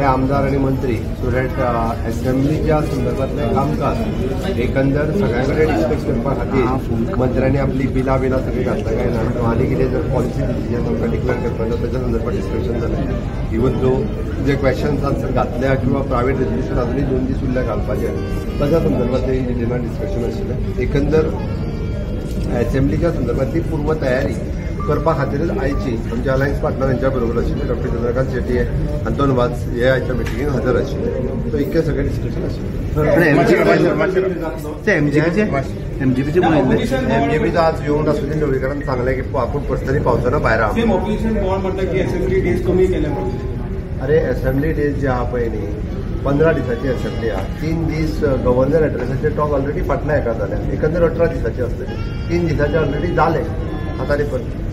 आमदार आनी मंत्री सो that असेंब्लीच्या संदर्भातलें कामकाज एकंदर सगळ्यां कडेन डिस्कस करपा खातीर मंत्र्यांनी आपली बिलां बिलां सगळीं घातल्या काय ना किंवा आनी कितें जर पॉलिसी डिसिजन आमकां डिक्लेअर करपाक जाय ताच्या संदर्भात डिस्कशन जालें. इवन दो जे क्वेश्चन्स आन्सर घातल्या किंवा प्रायव्हेट रेजोल्युशन अजुनूय 2 दीस उरल्या घालपाचे ताच्या संदर्भात इन डिटेलान डिस्कशन आशिल्लें. एकंदर असेंब्लीच्या संदर्भातली पूर्व तयारी करपा खातीरच आयची आमचे अलायन्स पार्टनर हांच्या बरोबर आशिल्ले डॉक्टर चंद्रकांत शेट्टी, अंतोन वाज हे आयच्या मिटिंगेक हजर आशिल्ले. सो इतकें सगळें डिस्कशन आशिल्लें. एमजीपीचो आज येवंक आसून ढवळीकरान सांगलें की आपूण पर्सनली पावचो भायर आहा. अरे असेंब्ली डेज जे आहा पळय न्ही 15 दिसाची असेंब्ली आहा. 3 दीस गव्हर्नर एड्रेसाचे टॉक ऑलरेडी फाटल्या हेका जाल्या, एकंदर 18 दिसाची आसतली. 3 दिसाचे ऑलरेडी जाले. आतां आनी परत.